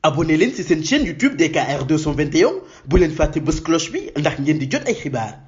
abonné leen ci seen chaîne YouTube DKR 221 bu leen fàtte bës cloche bi ndax ngeen di jot ay xibaar.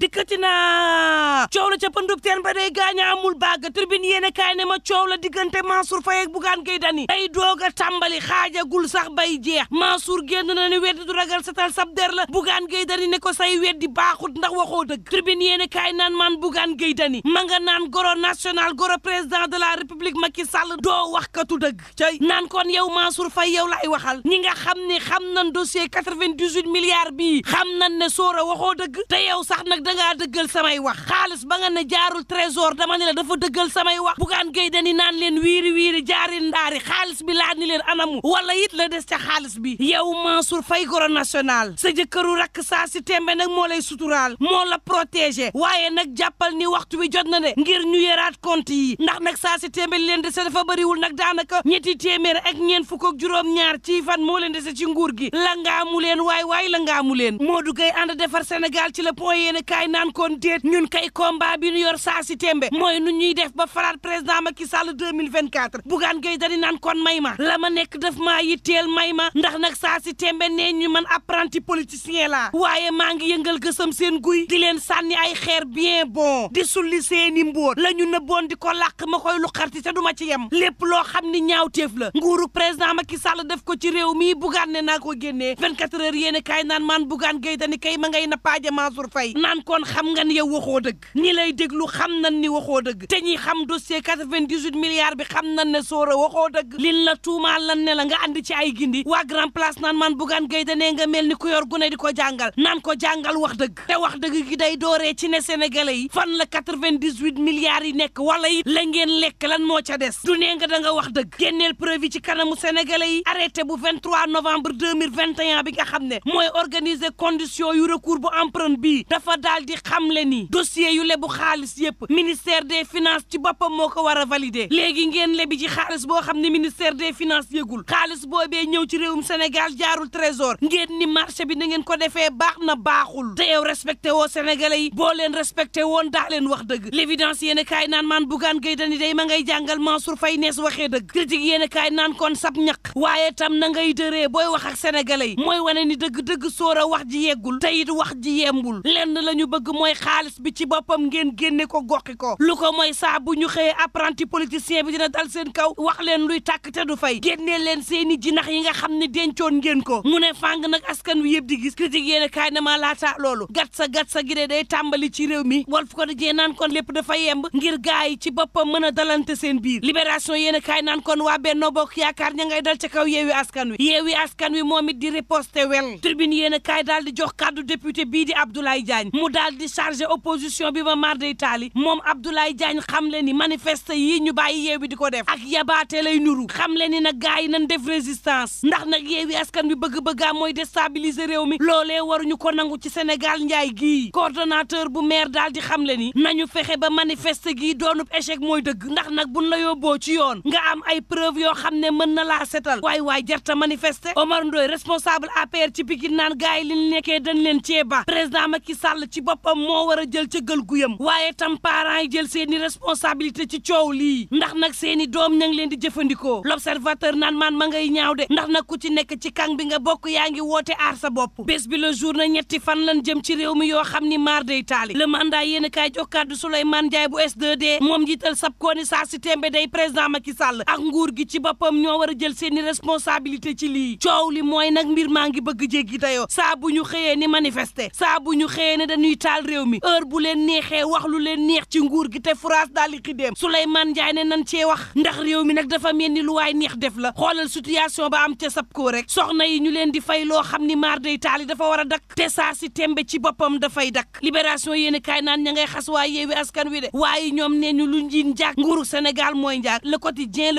dikkati naa coow la ca pëndub teen ba day gaaña amul bàgg tribune yéene kaay ne ma coow la diggante Mansour Faye ak Bougane Gueye Dany day doog a tàmbali xaajagul sax bay jeex Mansour génn na ne weddi du ragal setal sab der la Bougane Gueye Dany ne ko say weddi baaxut ndax waxoo dëgg tribune yéene kaay naan man Bougane Gueye Dany ma nga naan goro national goro président de la république Macky Sall doo wax katu dëgg cay naan kon yow Mansour Faye yow laay waxal ñi nga xam ne xam nañ dossier 98 milliards bii xam nañ ne soora waxoo dëgg te yow sax nag dangaa dëggal samay wax xaalis ba nga ne jaarul trésor dama ne la dafa dëggal samay wax Bougane Gueye Dany naan leen wiiri wiiri jaari ndaari xaalis bi laa ni leen anamu wala it la des ca xaalis bi yow Mansour Faye goro national sa jëkkëru rakk saa si tembe nag moo lay suturaal moo la protégé waaye nag jàppal ni waxtu wi jot na de ngir ñu yeraat compte yi ndax nag saa si tembe li leen dese dafa bëriwul nag daanaka ñetti téeméer ak ñeent fukk ak juróom-ñaar ci fan moo leen dese ci nguur gi la ngaamu leen waay la ngaamu leen Modou Gueye ànd defar Sénégal ci le point yéene kaay naan kon déet ñun kay combat bi ñu yor saa si tembe mooy nu ñuy def ba falaat président Macky Sall 2024 Bougane Gueye Dany naan kon may ma la ma nekk daf maa yitteel may ma ndax nag saa si tembe nee ñu man apprenti politicien la waaye maa ngi yëngal gësam seen guy di leen sànni ay xeer bien bon di sulli seeni mbóot la ñu nëbboon di ko làq ma koy lu xarti te duma ci yem lépp loo xam ni ñaawteef la nguuru président Macky Sall def ko ci réew mi Bougane ne naa ko génnee 24 heures yéene kaay naan man Bougane Gueye Dany kay ma ngay na paaje Mansour Faye naan kon xam nga ni yow waxoo dëgg ñi lay déglu xam nañ ni waxoo dëgg te ñi xam dossier 98 milliards bi xam nañ ne soora waxoo dëgg lin la tuumaal lan ne la nga andi ci ay gindi waa grand place naan man Bougane Gueye Dany nga mel ni ku yor gune di ko jàngal naan ko jàngal wax dëgg te wax dëgg gi day dooree ci ne sénégalais yi fan la 98 milliards yi nekk wala yi la ngeen lekk lan moo ca des du nee nga da nga wax dëgg génneel preuve yi ci kanamu sénégalais yi arrêté bu 23 novembre 2021 bi nga xam ne mooy organiser condition yu recours bu emprunt bi dafa daal di xamle ni dossier yu lebu xaalis yépp ministère des finances ci boppam moo ko war a valider léegi ngeen lebi ci xaalis boo xam ne ministère des finances yëgul xaalis boobee ñëw ci réewum Sénégal jaarul trésor ngeen ni marché bi na ngeen ko defee baax na baaxul te yow respecté woo sénégalais yi boo leen respecté woon daa leen wax dëgg l'évidence yéen a kaay naan maan Bougane Gueye Dany day ma ngay jàngal Mansour Faye nees waxee dëgg critique yéen a kaay naan kon sab ñaq waaye tam na ngay dëree booy wax ak sénégalais yi mooy wane ni dëgg-dëgg sóora wax ji yeggul te it wax ji yembul lenn la ñu bëgg mooy xaalis bi ci boppam ngeen génne ko goxi ko lu ko mooy saa bu ñu xëyee apprenti politicien bi dina dal seen kaw wax leen luy tàkk te du fay génnee leen seeni jinax yi nga xam ne dencoon ngeen ko mu ne fàng nag askan wi yëpp di gis critique yéen a kaay na ma laata loolu gat sa gi de day tàmbali ci réew mi Walf Quotidien naan kon lépp dafa yemb ngir gaay yi ci boppam mën a dalante seen biir libération yéen a kaay naan kon waa Benno Bokk Yaakaar ña ngay dal ca kaw yeewi askan wi moom it di riposte wel tribune yéen a kaay daal di jox kàddu député bii di Abdoulaye Diagne mu daal di chargé opposition bi ba mar day taali moom Abdoulaye Diagne xam le ni manifeste yi ñu bàyyi yeewi di ko def ak yabaate lay nuru xam le ni nag gaay yi nañ def résistance ndax nag yeewi askan wi bëgg-bëggaa mooy déstabiliser réew mi loolee waruñu ko nangu ci Sénégal njaay gii coordonnateur bu maire daal di xam le ni nañu fexe ba manifeste gii doonub échec mooy dëgg ndax nag buñ la yóbboo ci yoon nga am ay preuve yoo xam ne mën na laa setal waay jarta manifester Omar Ndoye responsable APR ci Pikine naan gaay yi li nekkee dañ leen cee ba président Macky Sall ci boppam moo war a jël ca gël guyam waaye tam parents yi jël seeni responsabilité ci coow lii ndax nag seeni doom ña ngi leen di jëfandikoo l'observateur naan man ma ngay ñaaw de ndax nag ku ci nekk ci kang bi nga bokk yaa ngi woote aar sa bopp bés bi le jour na ñetti fan lan jëm ci réew mi yoo xam ni maar day taali le mandat yéen a kaay jox kàddu Souleymane Ndiaye bu S2D moom njiital sab kooni saa si tembe day président Macky Sall ak nguur gi ci boppam ñoo war a jël seeni responsabilité ci lii coow li mooy nag mbir maa ngi bëgg jéggi dayoo saa bu ñu xëyee ni manifester saa bu ñu xëyee ne dañuy taal réew mi heure bu leen neexee wax lu leen neex ci nguur gi te France daal di xiddeem Souleymane Ndiaye ne nan cee wax ndax réew mi nag dafa mel ni lu waay neex def la xoolal situation ba am ca sab koo rek soxna yi ñu leen di fay loo xam ni maar day taali dafa war a dakk te saa si tembe ci boppam dafay dakk libération yéeni kaay naan ña ngay xas waa yeewi askan wi de waaye ñoom nee ñu lu njiin njaag nguuru Sénégal mooy njaag le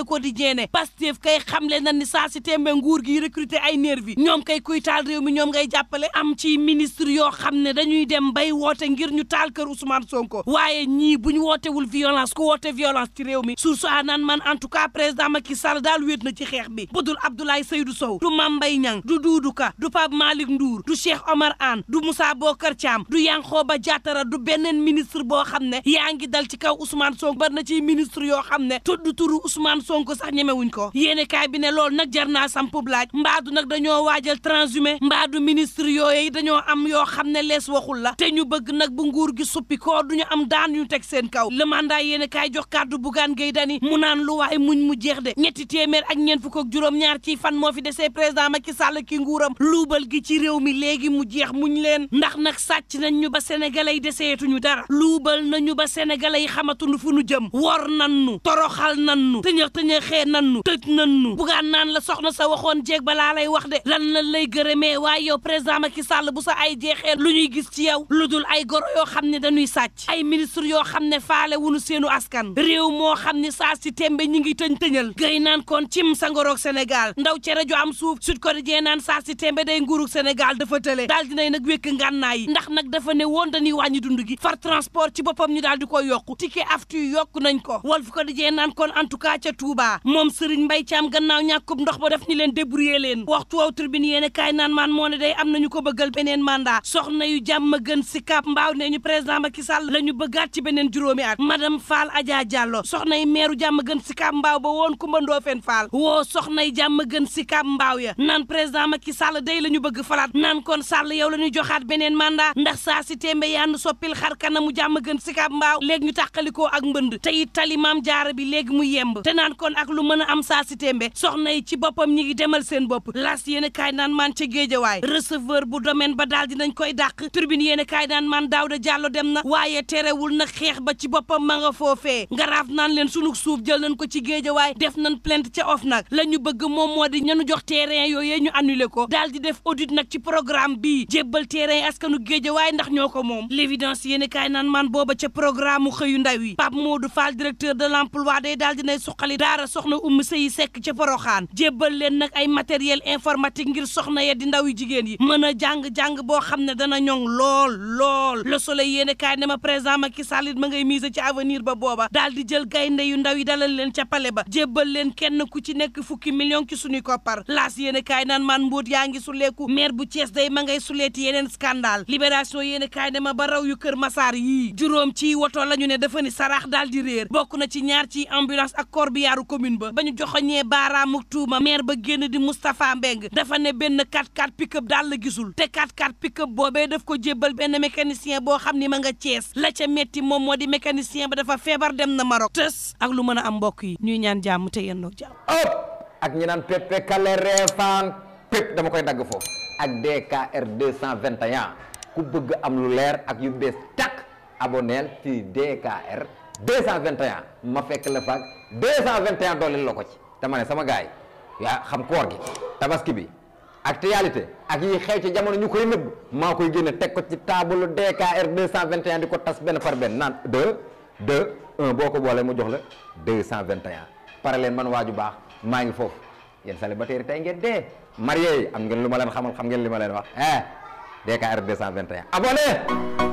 quotidien ne Pastef kay xamle na ni saa si tembe nguur gi recruter ay nervi ñoom kay kuy taal réew mi ñoom ngay jàppale am ci ministre yoo xam ne dañuy dem bay woote ngir ñu taal kër Ousmane Sonko waaye ñii bu ñu wootewul violence ku woote violence ci réew mi source a naan man en tout cas président Macky Sall daal wéet na ci xeex bi budul Abdoulaye Seydou Sow du Mame Mbaye Niang du Doudou Ka du Pape Malick Ndour du Cheikh Omar Anne du Moussa Bokar Thiam du Yankhoba Diattara du beneen ministre boo xam ne yaa ngi dal ci kaw Ousmane Sonko bar na ci ministre yoo xam ne tudd turu Ousmane Sonko sax ñemewuñ ko yéene kaay bi ne loolu nag jar naa sampub laaj mbaadu nag dañoo waajal transhumé mbaadu ministre yooyu dañoo am yoo xam ne lees waxul la te ñu bëgg nag bu nguur gi suppi ko duñu am daan ñu teg seen kaw le mandat yéene kaay jox kàddu Bougane Gueye Dany mu naan lu waay muñ mu jeex de ñetti téeméer ak ñeent fukk ak juróom-ñaar ci fan moo fi desee président Macky Sall ki nguuram luubal gi ci réew mi léegi mu jeex muñ leen ndax nag sàcc nañ ñu ba sénégalais yi deseetuñu dara luubal nañu ba sénégalais yi xamatuñu fu nu jëm wor nannu toroxal nannu tëñëxee nannu tëj nannu Bougane naan la soxna sa waxoon jeeg balaa lay wax de lan lan lay gërëmee waaye yow président Macky Sall bu sa ay jeexee lu ñuy gis ci yow lu dul ay goro yoo xam ne dañuy sàcc ay ministre yoo xam ne faale wunu seenu askan réew moo xam ne saa si tembe ñi ngi tëñal gay naan kon cim sa ngoroog Sénégal ndaw ci rajo am suuf Sud Quotidien naan saa si tembe day nguurug Sénégal dafa tële daal dinay nag wékk ngànnaay yi ndax nag dafa ne woon dañuy wàññi dund gi far transport ci boppam ñu daal di koy yokku ticket aftu yokku nañ ko Walf Quotidien naan kon en tout cas ca Touba moom Serigne Mbaye Thiam gannaaw ñàkkub ndox ba def ni leen débrouiller leen waxtu waw Tribune yéene kaay naan maan moo ne day am nañu ko bëggal beneen mandat soxna yu jàmm gën si Cap Mbaaw ne ñu président Macky Sall la ñu bëggaat ci beneen juróomi at madame Fall Adja Diallo soxna yi meeru jàmm gën si Cap Mbaaw ba woon Coumba Ndoffène Fall woo soxna yi jàmm gën si Cap Mbaaw ya naan président Macky Sall day la ñu bëgg falaat naan kon Sall yow la ñuy joxaat beneen mandat ndax saa si tembe yaanu soppil xar kanamu jàmm gën si Cap Mbaaw léegi ñu tàqalikoo ak mbënd te it tali maam jaara bi léegi mu yemb te naan kon ak lu mën a am saa si tembe soxna yi ci boppam ñi ngi demal seen bopp las yéen kaay naan maan ca géejawaay receveur bu domaine ba daal dinañ koy dàq Tribune yéen kaay naan maan Daouda Diallo dem na waaye terewul nag xeex ba ci boppam ma nga foofee ngaraaf naan leen sunu suuf jël nañ ko ci géejawaay def nañ plainte ca OFNAC la ñu bëgg moom moo di ñanu jox terrain yooyee ñu annulé ko daal di def audit nag ci programme bii jébbal terrain askanu géejawaay ndax ñoo ko moom l'évidence yéen kaay naan maan booba ca programme mu xëyu ndaw yi Pape Modou Fall directeur de l'emploi day daal dinay suqali daara soxna Oumou Sey Seck ca Poroxaan jébbal leen nag ay matériel informatique ngir soxna ya di ndaw yi jigéen yi mën a jàng-jàng boo xam ne dana ñoŋ lool Le Soleil yéene kaay ne ma président Macky Sall it ma ngay mise ci avenir ba booba daal di jël gaynde yu ndaw yi dalal leen ca pale ba jébbal leen kenn ku ci nekk fukki million ci suñuy koppar laas yéene kaay naan man mbóot yaa ngi suleeku maire bu Thiès day ma ngay suleeti yeneen scandale libération yéene kaay ne ma ba raw yu Kër Masaar yii juróom ci woto la ñu ne dafa ni saraax daal di réer bokk na ci ñaar ci ambulance ak corbillaaru commune ba ñu joxoñee baaraamu tuuma maire ba génn di Moustapha Mbeng dafa ne benn 4x4 pick-up daal la gisul te 4x4 pick-up boobee daf ko jébbal benn mécanicien boo xam ni ma nga Thiès la ca metti moom moo di mécanicien ba dafa feebar dem na Maroc tës ak lu mën a am mbokk yi ñuy ñaan jàmm te yendoo jàmm ak ñi naan pepe kale reefaan pép dama koy dagg foofu ak DKR 221 ku bëgg am lu leer ak yu bees tàkk aboneel ci DKR 221 ma fekk la faak 221 dooleel la ko ci dama ne sama gaay yaa xam koor gi tabaski bi actualité ak yi xew ci jamono ñu koy nëbb maa koy génne teg ko ci table DKR 221 di ko tas benn par benn naan 1 boo ko boolee mu jox la 221 pare leen man waaju baax maa ngi foofu yéen célibataire tey ngeen dee marié yi am ngeen lu ma leen xamal xam ngeen li ma leen wax DKR 221 abonné